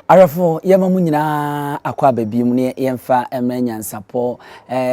Ahwɛfo, yɛma mo nyinaa akɔ aba bio ne yɛmfa mmra Nyansapɔ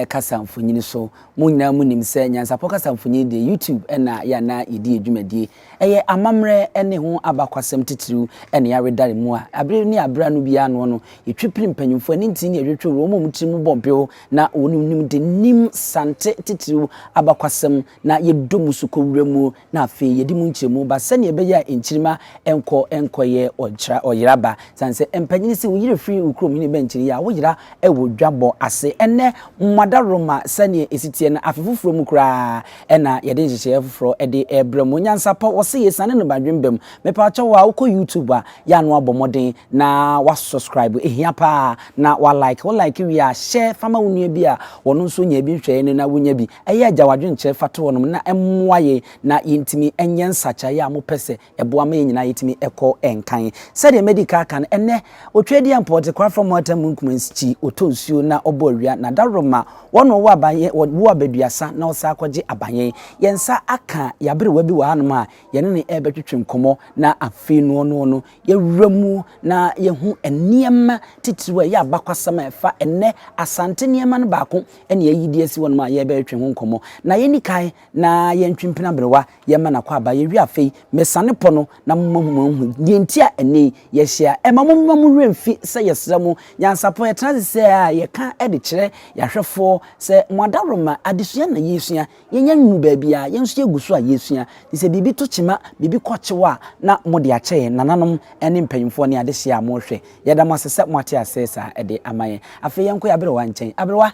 kasa mfonini so. Mo nyinaa mo nim sɛ Nyansapɔ kasa mfonini deɛ YouTube na yɛ a na yɛdi yɛ dwumadie. Ɛyɛ amammerɛ ne ho abakwasɛm titiriw na yɛawedare mu a bere ne abere ano biara noɔ no yɛtwi pini mpanyimfoɔ ani ntini ne yɛtwetwe wɔn a wɔn tiri mu bɔ mpew na wɔn nim de nim Sante titiriw abakwasɛm na yɛdɔ mu so kɔ wura mu na afei yɛde mu nkyerɛmu ba sɛnea ɛbɛyɛ a nkyirimma nkɔ nkɔyɛ ɔkyera ɔyera ba. Sane sɛ mpanyin se wo yere firi wo kurom hene bɛnkyere yi a, woyera wɔ dwabɔ ase. Ɛnnɛ, mmoadaworoma sɛnea ɛsi teɛ no, afe foforɔ mu koraa na yɛde nhyehyɛeɛ foforɔ de rebrɛ mo. Nyansapɔ, wɔse yɛsiane no badwemba mu. Mepaakyɛw a wokɔ YouTube a, yɛ a na woabɔ mmɔden na wa subscribe, ɛhia paa, na wa like. Wo like wie a, share fa ma wo nua bi a ɔno nso nyaa bi nhwɛeɛ no na wonya bi. Ɛyɛ a gya w'adwenkyerɛ fa to hɔnom na ɛmmoa yɛn na yɛntumi nyɛ nsakyeraeɛ a mopɛ sɛ ɛboa ma yɛn nyinaa yɛtumi kɔ nkan. Sɛdeɛ madi kan aka no, ɛnnɛ, Otwedeɛ Ɔte Kwafra Mmoatam mu Nkumansikyi, ɔtɔ nsuo na ɔbɔ awia, na dawuroma, wɔn na wɔwɔ abayɛn, wɔwo abaduasa na wɔsan kɔgye abayɛn. Yɛn nsa aka yɛn aberewa bi wɔ hanom a yɛne no rebɛtwetwe nkɔmmɔ na afei noɔ noɔ no, yɛawura mu na yɛahu nneɛma titiriw a ɛyɛ abakwasɛm a ɛfa ɛnnɛ Asante nneɛma no baako ne ayi de asi hɔnom a yɛrebɛtwe ho nkɔmmɔ. Na yɛnni kan na yɛntwe mpena aberewa, yɛmma no akwaaba. Yɛwie afei, mesane pɔ no na moma moahu deɛ nti a ɛnnɛ yi yɛahyia. Ɛmma momma mo werɛ mfi sɛ yɛsrɛ mo, nyansapɔ, yɛtena ase sɛ a yɛka de kyerɛ yɛn ahwɛfoɔ sɛ mo adaworoma, adesua na yɛresua. Yɛnnya nnuru baabi a, yɛn nso yɛgu so a yɛresua. Nti sɛ biribi to kyema, biribi kɔ kyew a, na mode akyɛ yɛn nananom ne mpanyimfoɔ ne adehyeɛ a morehwɛ. Yɛda mo ase sɛ moate aseɛ saa de ama yɛn. Afei yɛnkɔ yɛn aberewa nkyɛn. Aberewa,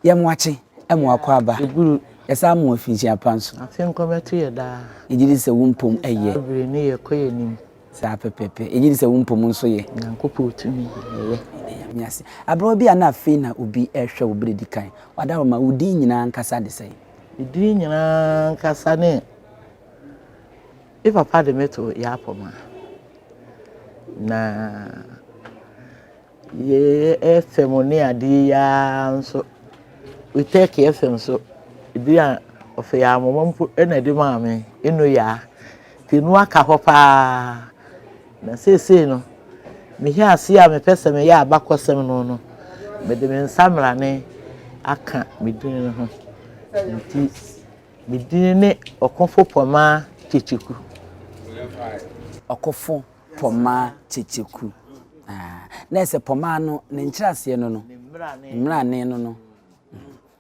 yɛ mo akye, mo akwaaba. Eburu. Yɛsan mo afinhyia pa nso. Afe nkɔmɛto yɛ daa. Yɛgye di sɛ wo mpom yɛ. Saa bere no yɛkɔ yɛn anim. Saa pɛpɛɛpɛ. Yɛgye di sɛ wo mpom nso yɛ. Nyankopɔn tumi yɛ. Yɛda Nyame ase. Aberewa bi a na afei na obi rehwɛ wo bere di kan. W'adaworoma, wo din nyinaa ankasa de sɛn? Me din nyinaa ankasa ne, me papa de me too Yaapoma. Na yɛ FM ne adeɛ yi ara nso, Wetɛk FM nso, ebi a ɔfɛ yɛ amoma mpo na ɛde maa me, Eno Yaa. Nti eno aka hɔ paa. Na seesei no, mehwɛ ase a mepɛ sɛ meyɛ abakɔsɛm no no, mede me nsa mmrane aka me din no ho. Nti me din ne Ɔkofo Pɔmaa Kyekyeku. Ɔkofo Pɔmaa Kyekyeku. Ah, na ɛsɛ Pɔmaa no, ne nkyerɛaseɛ no no, ne mmrane no no.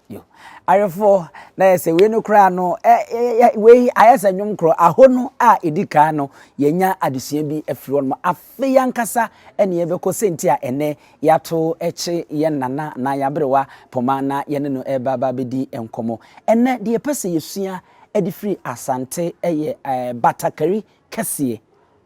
Yo. Awefoɔ, na yɛ sɛ wei no koraa no, ɛ, ɛ, ɛ, wei ayɛ sɛ nnwom korɔ. Aho no a ɛdi kan no, yɛnya adesua bi afiri hɔ nom. Afei ankasa ɛne yɛbɛkɔ sɛnti a ɛnɛ yɛato kye yɛn nana anaa yɛn aberewa poma na yɛne no ɛreba aba abɛdi nkɔmmɔ. Ɛnɛ deɛ yɛpɛ sɛ yɛsua de firi Asante yɛ ɛɛ batakari kɛseɛ.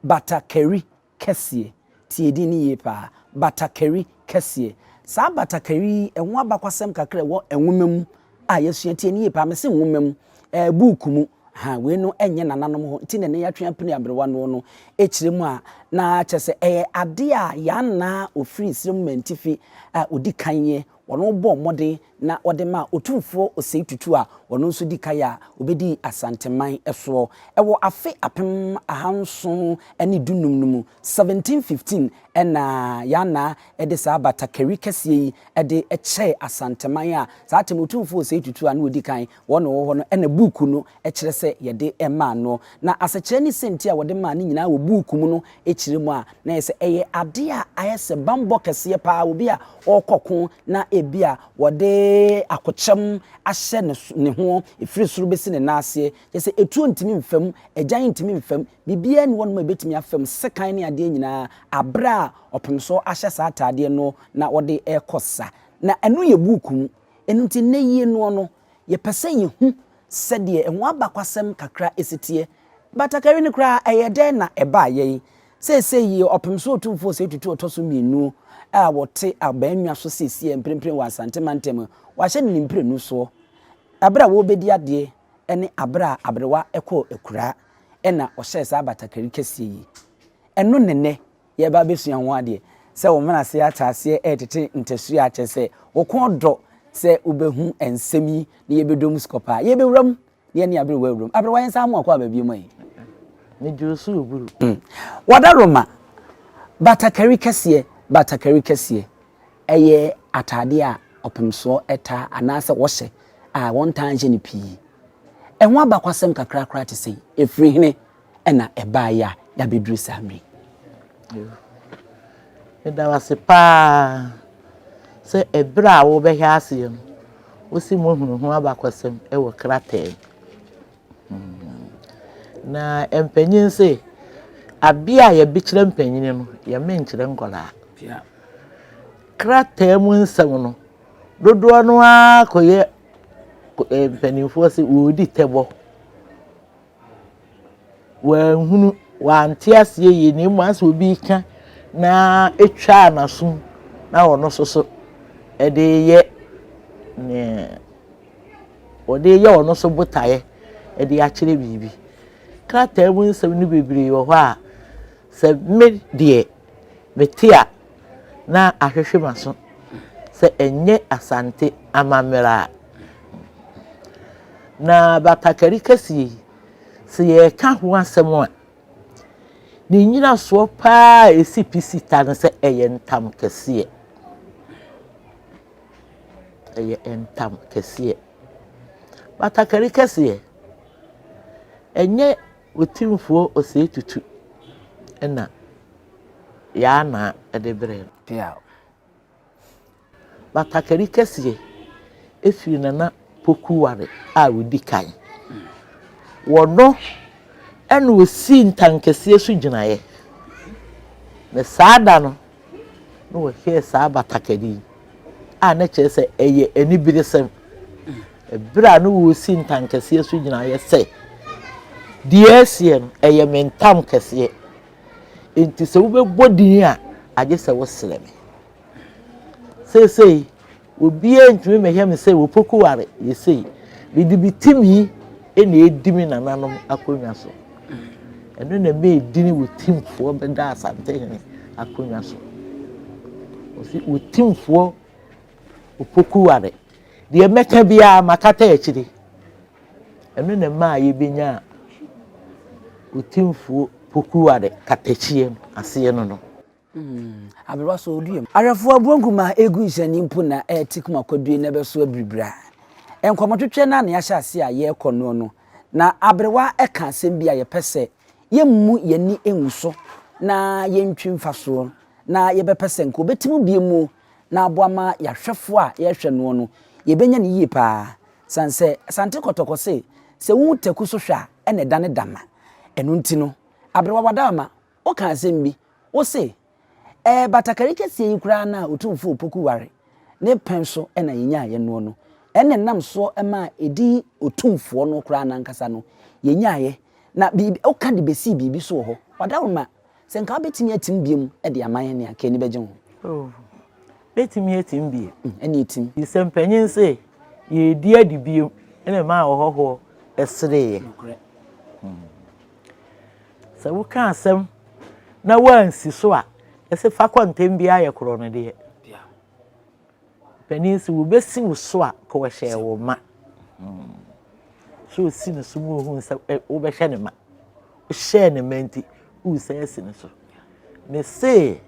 Batakari kɛseɛ. Tie din no yie paa, batakari kɛseɛ. Saa batakari yi, ɛho abakwasɛm kakra a ɛwɔ nwoma mu a yɛasua, tie no yie paa, mese nwoma mu, ɛɛ buuku mu, ha, wei no ɛnyɛ nananom hɔ nti na ɛnnɛ yɛatwe apini aberewa noɔ no kyerɛ mu a, na kyerɛ sɛ ɛyɛ adeɛ a yɛn nana a ɔfiri Serem Mantifi a ɔdi kan yɛ, ɔno bɔɔ mmɔden na ɔde maa Otumfoɔ Osei Tutu a ɔno nso di kan a ɔbɛdii Asanteman soɔ wɔ afe 1715 no mu, 1715, na Yaa de saa batakari kɛseɛ yi de kyɛɛ Asanteman a saa tem Otumfoɔ Osei Tutu a na ɔdi kan wɔ na ɔwɔ hɔ no na buuku no kyerɛ sɛ yɛde maa noɔ. Na asekyerɛ ne sɛnti a wɔde maa no nyinaa wɔ buuku mu no kyerɛ mu a, na ɛyɛ sɛ ɛyɛ adeɛ a ayɛ sɛ bammɔ kɛseɛ pa ara, obi a ɔrekɔ ko na ebia wɔde akokyɛm ahyɛ ne so, ne ho, ɛfiri soro bɛsi ne nan aseɛ, kyerɛ sɛ etuo ntumi mfa mu, agyan ntumi mfa mu, biribiara nni hɔnom a ɛbɛtumi afa mu, sekan ne adeɛ nyinaa, aberɛ a ɔpemsoɔ ahyɛ saa ataadeɛ no na wɔde rekɔ sa. Na ɛno yɛ buuku mu. Ɛno nti nnɛ yie noɔ no, Yɛpɛ sɛ yehu sɛdeɛ ɛho abakwasɛm kakra si teɛ. Batakari no koraa, ɛyɛɛ dɛn na ɛbaa yɛn? Seesei yi, Ɔpem So Otumfoɔ Osei Tutu a ɔtɔ so mmienu a wɔte abannwa so seesei mprempren wɔ Asante mantam, wɔahyɛ no ne mprenu soɔ. Berɛ a wɔrebɛdi adeɛ ne berɛ a aberewa kɔɔ akuraa na ɔhyɛɛ saa batakari kɛseɛ yi. Ɛno ne nnɛ Yɛreba abɛsua ho adeɛ. Sɛ wo mmenaseɛ ate aseɛ retete ntasuo a, kyerɛ sɛ wo kɔn dɔ sɛ wobɛhu nsɛm yi na yɛbɛdɔ mu sukɔ paa. Yɛbɛwura mu na yɛne aberewa awura mu. Aberewa yɛnsan mo akɔ aba bio mu yi. Megye wo so oburu. Wadaroma, Batakari kɛseɛ, batakari kɛseɛ, ɛyɛ ataadeɛ a ɔpemsoɔ taa anaasɛ wɔhyɛ a wɔntaa nhyɛ no pii. Ɛho abakwasɛm kakra koraa te sɛn? Ɛfiri hene na ɛbaeɛ a yɛabɛduru saa mmerɛ yi? Meda wo ase paa sɛ ɛberɛ a worebɛhwɛ aseɛ no, wose moahunu ho abakwasɛm wɔ krataa mu. Na mpanyin se, adeɛ a yɛde kyerɛ mpanyin no, yɛmme nkyerɛ nkwadaa. Krataa mu nsɛm no, dodoɔ no ara kɔyɛ mpanimfoɔ se wɔredi tɛbɔ. Wɔanhunu, wɔante aseɛ yie na mmom asɛ obi reka na ɛtwaa n'asom na ɔno nso so de reyɛ nea wɔde reyɛ ɔno nso botaeɛ de akyerɛ biribi. Krataa mu nsɛm no bebree wɔ hɔ a, sɛ me deɛ mete a, na ahwehwe m'aso sɛ ɛnyɛ Asante amammerɛ a. Na batakari kɛseɛ yi, sɛ yɛreka ho asɛm a, ne nnyinasoɔ pa ara a ɛsi pi si ta ne sɛ ɛyɛ ntam kɛseɛ. Ɛyɛ ntam kɛseɛ. Batakari kɛseɛ, ɛnyɛ Otumfoɔ Osei Tutu na Yaa Naa de brɛɛ no. Batakari kɛseɛ firi Nana Poku Ware a ɔdi kan. Wɔno na ɔsii ntankɛseɛ so gyinaeɛ. Na saa da no, na wɔhyɛɛ saa batakari yi a na kyerɛ sɛ ɛyɛ aniberesɛm. Ɛberɛ a na wɔresi ntankɛseɛ so gyinaeɛ sɛ, deɛ ɛseɛ no, ɛyɛ me ntam kɛseɛ. Enti sɛ wobɛbɔ din a, agye sɛ wosrɛ me. Seesei, obiara ntumi mmɛhwɛ me sɛ Opoku ware yɛ sei. Mede me tumi na ɛredi me nananom akonnwa so. Ɛno na ɛma edin Otimfoɔ bɛda Asantehene akonnwa so. Ɔsi Otimfoɔ Opoku ware. Deɛ mɛka biara makata akyire. Ɛno na ɛmaa yɛbɛnyaa Otimfoɔ Poku ware katakyie no aseɛ no no. Aberewa so odua mu. Ahwɛfoɔ abuo nkumaa egu nhyɛnne mpo na ɛrete kuma kwadue na ɛbɛso abiribiri a. Nkɔmmɔtwetwe no a na yɛahyɛ ase a yɛrekɔ noɔ no, na aberewa ka asɛm bi a yɛpɛ sɛ yɛmmu yɛn ani ngu so na yɛntwi mfa soɔ na yɛbɛpɛ sɛ nka ɔbɛtim bio mu na aboa ma yɛahwɛfoɔ a yɛrehwɛ noɔ no yɛbɛnya no yie pa ara. Sane sɛ Asante Kɔtɔkɔ se sɛ wohu taku so hwɛ a ɛna ɛdane dama. Ɛno nti no, aberewa Wadaama, Woka asɛm bi, wose, Ɛɛ, batakari kɛseɛ yi koraa no a Otumfoɔ Opoku ware ne pɛn so na yɛnyaeɛ noɔ no, ɛna ɛnam soɔ maa ɛdin Otumfoɔ no koraa no ankasa no, yɛnyaeɛ. Na biribi, woka de bɛsii biribi so wɔ hɔ. Ɔdawoma, sɛ nka wobɛtumi atim biom de ama yɛn a, nka ani bɛgye ho. Oh, mɛtumi atim bio. Mm, ɛne ɛtim. Sɛ mpanyin se, yɛredi adi biom, ɛna ɛmaa ɔhɔhoɔ sereeɛ. Nokorɛ. Hmm. Sɛ woka asɛm na woansi so a, yɛse fa kɔ ntɛm biara yɛ korɔ no deɛ. Panin se wobɛsi wo so a, ka wɔhyɛɛ wo ma. So osi ne so mu ohun sɛ wobɛhyɛ ne ma. Wohyɛɛ ne ma nti, woresan asi ne so. Mese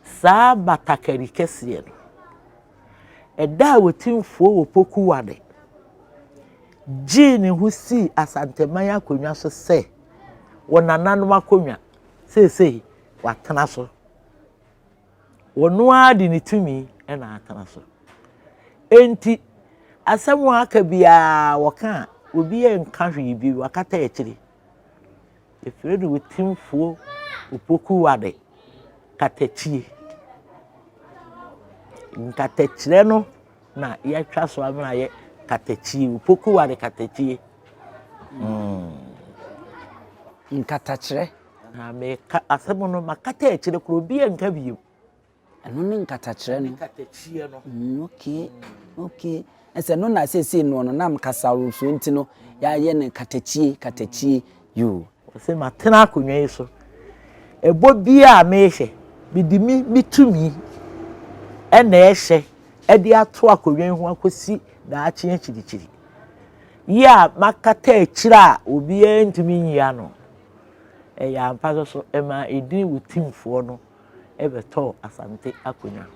saa batakari kɛseɛ no, Ɛda a Otumfoɔ Opoku Ware gyee ne ho sii Asanteman akonnwa so sɛ wɔn nananom akonnwa, seesei watena so. Ɔno ara de ne tumi na atena so. Enti, asɛm a aka biara wɔka a, obiara nka hwee bio, wakata akyire. Yɛfrɛ no Otumfoɔ Opoku Ware katakyie. Nkatakyerɛ no na yɛatwa so ama ayɛ katakyie, Opoku Ware katakyie. Mm. Nkatakyerɛ. Na meka asɛm no makata akyire koraa obiara nka bio. Ɛno ne nkatakyerɛ no. Nkatakyie no. Mm, okay, okay. Ɛsɛ no na seesei noɔ no nam kasawosoɔ nti no yɛayɛ no katakyie katakyie yoo. Ɔsɛ matena akonnwa yi so. Ɛbɔ biara a mehyɛ, mede me me tumi ɛna ɛhyɛ ɛde ato akonnwa yi ho akɔsi daakye akyirikyiri. Yi a makata akyire a obiara ntumi nyi ano. Ɛyɛ ampa nso so, ɛmaa edin Wutimfoɔ no bɛtɔɔ Asante akonnwa.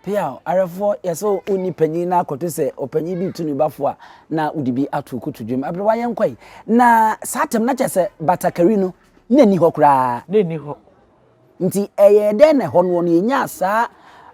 Peaw, Awerɛfoɔ, yɛsɛ wonni panyin na akɔto sɛ ɔpanyin bi retu ne ba fo a, na wode bi ato kotodwem. Aberewa yɛnkɔ yi. Na saa tɛm na kyerɛ sɛ batakari no, na ɛnni hɔ koraa. Na ɛnni hɔ. Nti ɛyɛɛ dɛn na ɛhɔ noɔ no yɛnyaa saa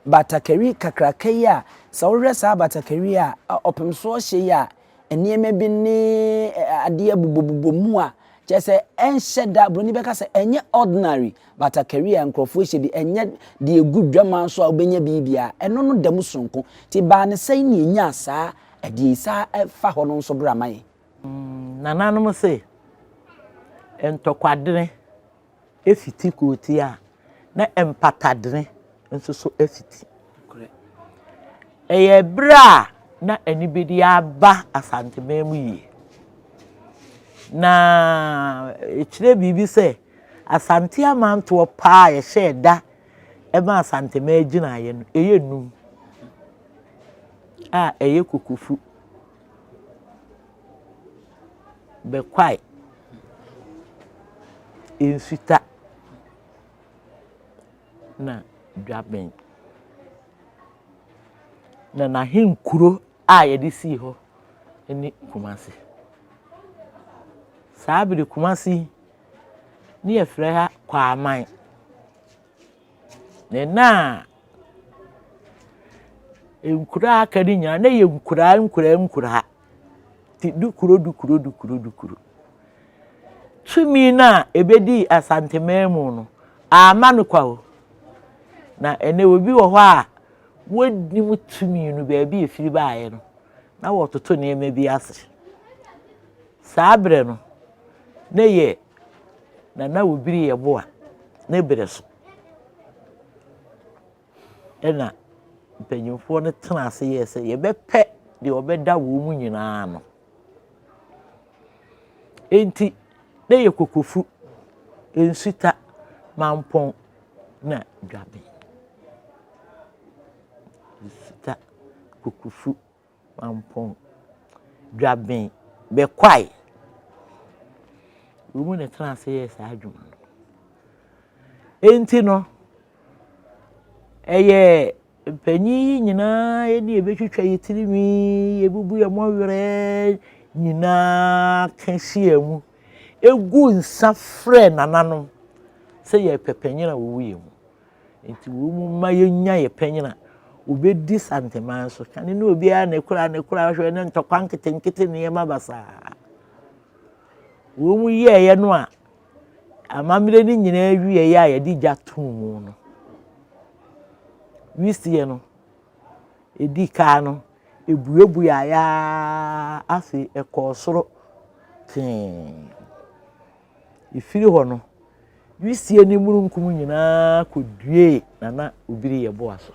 batakari kakraka yi a, sɛ wohwɛ saa batakari a ɔpemsoɔ hyɛ yi a, nneɛma bi ne adeɛ bobɔbobɔ mu a, kyerɛ sɛ ɛnhyɛ da, buroni bɛka sɛ ɛnyɛ ordinary batakari a nkurɔfoɔ hyɛ bi, ɛnyɛ deɛ ɛgu dwaman so a wobɛnya bi biara, ɛno no da mu sononko. Nti baa ne sɛn na yɛnyaa saa adeɛ yi, saa fa hɔ no nso bra ma yɛn. Nananom se, ntɔkwadene fiti kurotia a, na mpatadene nso so fiti. Ɛyɛ berɛ a na anibere aba Asanteman mu yie. Na ɛkyerɛ biribi sɛ Asante amantoɔ paa a yɛhyɛɛ da ma Asanteman gyinaeɛ no, ɛyɛ nnum a ɛyɛ Kokofu, Bɛkwae, Nsuta na Dwaben. Na n'ahenkuro a yɛde sii hɔ ne Kumasi. Saa bere Kumasi ne yɛfrɛ ha Kwaman. Na na nkuraa a aka no nyinaa na ɛyɛ nkuraa nkuraa nkuraa. Nti dukuro dukuro dukuro dukuro. Tumi no a ɛbɛdii Asanteman mu no, amma no kwa o. Na ɛnɛ obi wɔ hɔ a wɔnnim tumi no baabi a ɛfiri baeɛ no, na wɔtoto nneɛma bi ase. Saa berɛ no, na ɛyɛ Nana Obiri Yeboah ne berɛ so ɛna mpanyinfoɔ no tena ase yɛɛ sɛ yɛbɛpɛ deɛ ɔbɛda wɔn mu nyinaa ano. Enti na yɛ Kokofu, Nsuta, Mampɔn na Dwaben. Nsuta, Kokofu. Mampong, Dwaben, Bɛkwae. Wɔn na ɛtena ase yɛɛ saa adwuma no. Enti no, ɛyɛ mpanyin yi nyinaa yɛne yɛbɛtwitwa yɛ tirinwi, yɛbubu yɛn mmɔwerɛ nyinaa ka hyia mu egu nsa frɛ nananom sɛ yɛpɛ panyin a wɔwɔ yɛn mu. Nti wɔn mma yɛnya yɛ panyin a wɔbɛdi Santeman so. Kane ne obiara na ekura ne kura hwɛ ne ntɔkwa nketenkete nneɛma basaa. Wɔn yɛɛyɛ no a amammerɛ no nyinaa wieɛ a yɛde gya too mu no, wisie no, ɛdi kan no, ɛbuebueaeɛ ara afei ɛkɔɔ soro tee. Ɛfiri hɔ no, Wisie ne mununkum nyinaa kɔduee Nana Obiri Yeboah so.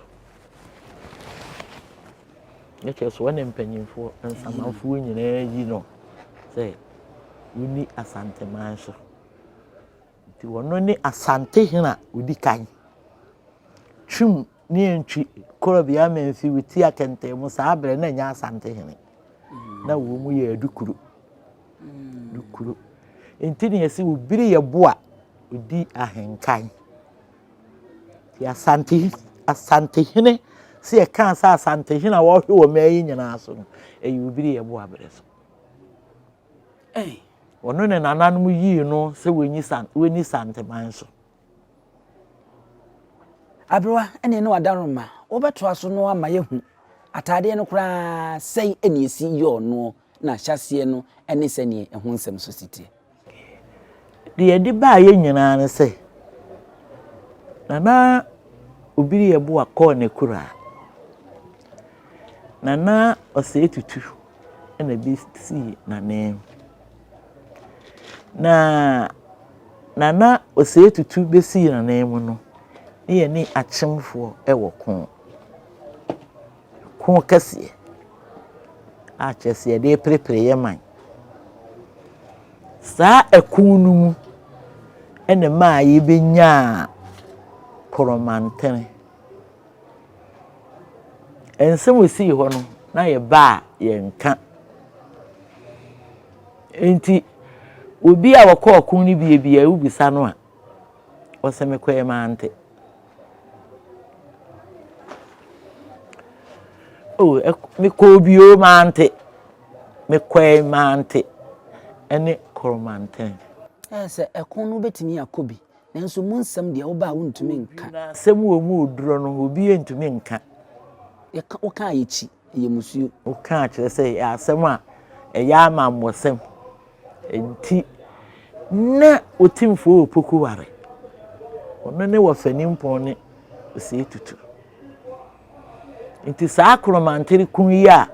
Ne kyerɛ sɛ wɔne mpanyinfoɔ nsamanfoɔ nyinaa yi no sɛ wɔnni Asanteman so. Nti wɔno ne Asantehene a ɔdi kan. Twum ne Antwi Korɔbea Amanfi Wetia Kɛntɛn mu saa berɛ na ɛnyɛ Asantehene. Na wɔn mu yɛ Adukuro. Dukuro. Nti na yɛse obiri yɛ bo a odi ahenkan. Nti Asante Asantehene sɛ yɛkaa sɛ Asantehene a wɔhwɛ wɔ mmaa yi nyinaa so no, ɛyɛ obiri yɛ bo abrɛ so. Ɔno ne nananom yii no sɛ wɔnyi san wɔnni Santeman so. Aberewa ne ne w'adaroma wobɛtoa so no ama yɛahu ataadeɛ no koraa sɛn na ɛsi yɔɔ noɔ na ahyɛaseɛ no ne sɛdeɛ ɛho nsɛm nso si teɛ. Deɛ ɛde baeɛ nyinaa ne sɛ, Nana Obiri Yeboah kɔɔ n'akuraa. Nana Osei Tutu na ɛbɛsii n'ananmu. Na Nana Osei Tutu bɛsii n'ananmu no, ne yɛne Akyemfoɔ wɔ ko. Ko kɛseɛ a kyerɛ sɛ yɛde reperepere yɛn man. Saa ɛko no mu na ɛmaa yɛbɛnyaa Koromantene. Nsɛm a ɛsii hɔ no, na yɛba a yɛnka. Enti, Obi a ɔkɔ ɔko no bie biara wobisa no a, ɔsɛ mekɔɛ mante. Oh, mekɔɔ bio mante. Mekɔɛ mante ɛne Koromanten. Ɛyɛ sɛ ɛko no wobɛtumi akɔ bi, nanso mu nsɛm deɛ woba a wontumi nka. Asɛm wɔ mu oduro no, obi ntumi nka. Yɛka woka a yɛkyi, ɛyɛ musuo. Woka a kyerɛ sɛ ɛyɛ asɛm a ɛyɛ amammɔsɛm. Enti na Otimfoɔ Opoku ware. Ɔno ne Wɔfanimpɔn ne Osei Tutu. Nti saa Koromantere ko yi a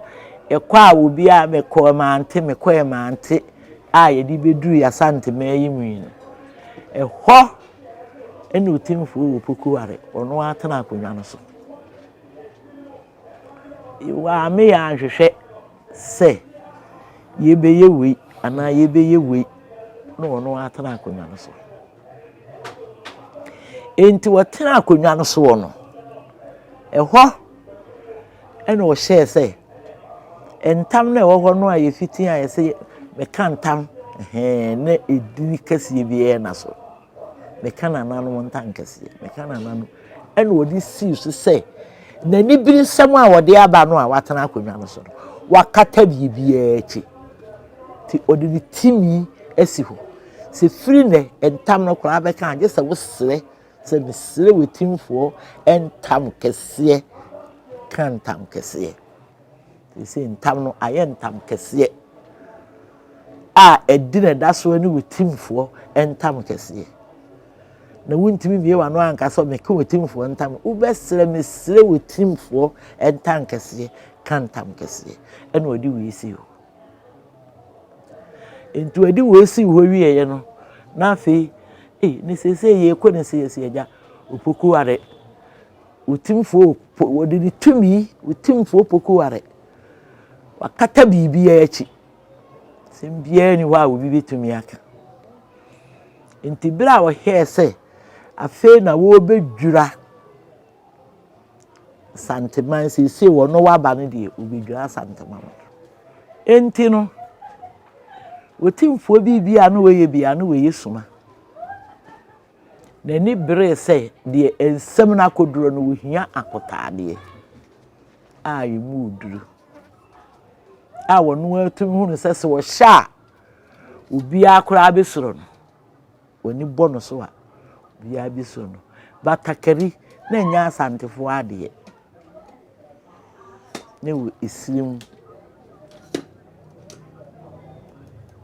ɛkɔ a obiara mekɔɔ mante mekɔɛ mante a yɛde bɛduru Asanteman yi mu yi no, ɛhɔ ɛna Otimfoɔ Opoku ware. Ɔno ara tena akonnwa no so. Wɔamme yɛn anhwehwɛ sɛ yɛbɛyɛ wei anaa yɛbɛyɛ wei na ɔno atena akonnwa no so. Enti ɔtena akonnwa no soɔ no, ɛhɔ ɛna ɔhyɛɛ sɛ ntam no a ɛwɔ hɔ no a yɛfiti a yɛsɛ meka ntam ɛhɛn na ɛdini kɛseɛ biara na so. Meka nananom ntankɛseɛ, meka nananom. Ɛna ɔde sii so sɛ n'aniberesɛm a ɔde aba no a watena akonnwa no so no, wakata biribiara akyi. Nti ɔde ne timi asi hɔ. Sɛ firi nnɛ ntam no koraa bɛka a, gye sɛ wosrɛ sɛ mesrɛ w'atimfoɔ ntam kɛseɛ ka ntam kɛseɛ. Seesei ntam no ayɛ ntam kɛseɛ a ɛdi na ɛda so ne wo timfoɔ ntam kɛseɛ. Na wontumi mmie w'ano anka sɛ meka wo timfoɔ ntam. Wobɛsrɛ mesrɛ wo timfoɔ ntam kɛseɛ ka ntam kɛseɛ. Ɛna ɔde wei si hɔ. Nti ɔde wei si hɔ wieɛ no, na afei, ei, ne seesei yɛkɔ ne sɛ yɛsi agya, opoku ware. Otimfoɔ po, wɔde ne tumi, Otimfoɔ Pokuware, wakata biribiara akyi. Asɛm biara nni hɔ a obi bɛtumi aka. Nti berɛ a ɔhwɛɛ sɛ afei na wɔrebɛdwira Santeman, seesei wɔn waba no deɛ, wɔbɛdwira Santeman. Nti no, Otimfoɔ biribiara na ɔyɛ biara na ɔyɛ suma. N'ani beree sɛ deɛ nsɛm no akɔduro no, wɔhia akotaadeɛ a ɛmu duru a wɔn ara tumi hunu sɛ sɛ wɔhyɛ a obiara koraa bɛsuro no. W'ani bɔ no so a, obiara bɛsuro no. Batakari na ɛnyɛ Asantefoɔ adeɛ. Ne wɔ esirim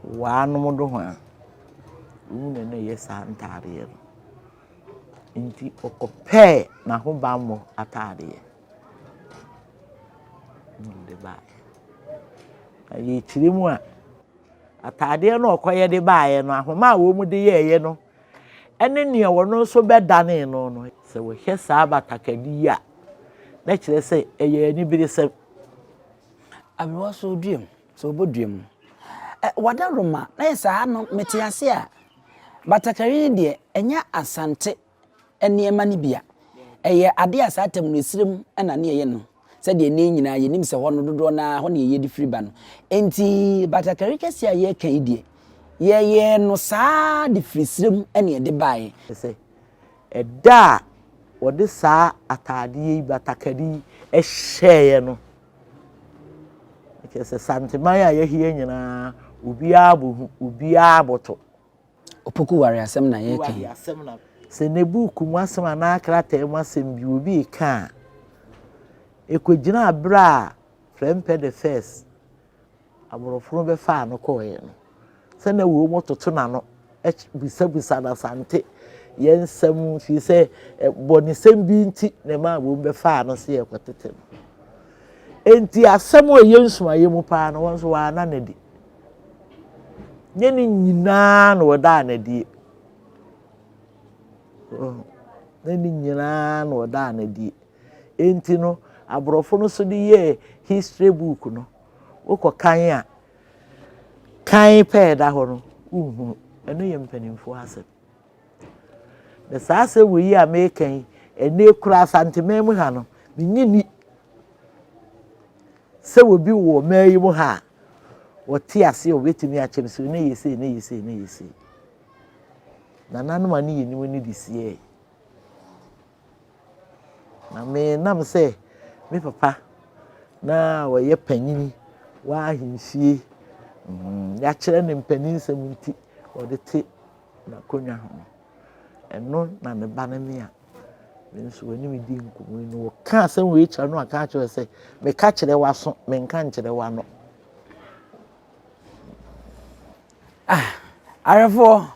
waanom do ho a. Wɔn na na ɛyɛ saa ntaadeɛ no. Nti ɔkɔpɛɛ n'ahobammɔ ataadeɛ na ɔde baeɛ. Na yɛkyerɛ mu a, ataadeɛ no a ɔkɔyɛ de baeɛ no, ahoma a wɔde yɛeɛ no ne nea ɔno nso bɛdanee no no, sɛ wɔhwɛ saa batakari yi a, na kyerɛ sɛ ɛyɛ aniberesɛm. Aberewa so dua mu. Sɛ ɔbɔ dua mu. Ɛ Wadaroma, na yɛ saa no mete ase a, batakari no deɛ ɛnyɛ Asante nneɛma no bi a. Ɛyɛ adeɛ a saa tam no esirem na ne yɛyɛ no. Sɛdeɛ nnɛ yi nyinaa yɛnim sɛ hɔ no dodoɔ no ara hɔ na yɛyɛ de firi ba no. Enti batakari kɛseɛ a yɛreka yi deɛ, yɛyɛɛ no saa de firi serem na yɛde baeɛ. Sɛ ɛda a wɔde saa ataadeɛ yi, batakari yi hyɛeɛ no, Kyerɛ sɛ Santeman a yɛahia nyinaa, obiara bɔ hu, obiara bɔ to. Opoku ware asɛm na yɛreka yi. Sɛ ne buuku mu asɛm anaa krataa mu asɛm bi obi reka a, ɛkɔgyinaa berɛ a Prempeh the First aborɔfo no bɛfaa no kɔeɛ no, sɛ na wɔtoto n'ano bisabisa no Asante yɛn nsɛm firi sɛ bɔnesɛm bi nti na ɛmaa wɔn bɛfaa no sɛ yɛkɔtete no. Enti asɛm a ɛyɛ nsumaeɛ mu paa no, wɔn nso wɔanna no adi. Nyɛ ne nyinaa na wɔdaa no adie. Ne ne nyinaa na wɔdaa no adie. Enti no, aborɔfo no nso de yɛɛ history book no, wokɔkan a, kan pɛ a ɛda hɔ no, wonhunu. Ɛno yɛ mpanimfoɔ asɛm. Na saa asɛm wei yi a meka yi, ɛnɛ kura Asanteman mu ha no, menye ni sɛ obi wɔ ɔman yi mu ha a, Wɔte aseɛ a wɔbɛtumi akyɛ me sɛ ne yɛ sei, ne yɛ sei, ne yɛ sei. Nananom a ne yɛnim no de siee. Na me nam sɛ me papa na ɔyɛ panyini wɔ ahemfie, mm, yɛakyerɛ no mpaninsɛm nti ɔde te n'akonnwa ho. Ɛno na ne ba no me a me nso wɔne me di nkɔmmɔ yi no wɔka asɛm wei kyerɛ no aka akyerɛ sɛ meka kyerɛ w'aso menka nkyerɛ w'ano. Ah, awerɛfoɔ,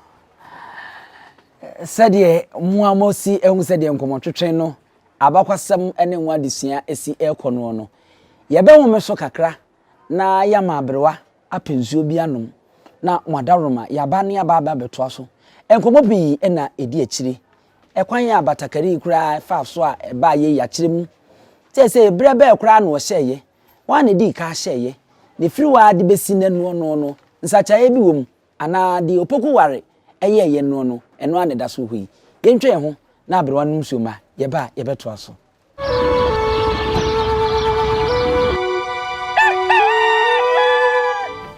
sɛdeɛ mo a mosi ahu sɛdeɛ nkɔmmɔtwetwe no abakwasɛm ne ho adesua si rekɔ noɔ no, yɛbɛhome so kakra na yɛama aberewa apɛ nsuo bi anom na mo adaworoma yɛaba ne aba aba abɛtoa so. Nkɔmmɔ pii na ɛdi akyire. Ɛkwan a batakari yi koraa faa so a ɛbaa yei yɛakyerɛ mu. Seesei berɛ bɛɛ koraa na ɔhyɛeɛ? Hwan na ɛdii kan hyɛeɛ? Na ɛfiri hɔ ara de bɛsi nnɛ noɔ noɔ no, nsakyeraeɛ bi wɔ mu anaa deɛ Opoku Ware yɛeɛ noɔ no, ɛno ara na ɛda so wɔ hɔ yi? Yɛntwa yɛn ho na aberewa nom nsuo mma, yɛba a yɛbɛtoa so.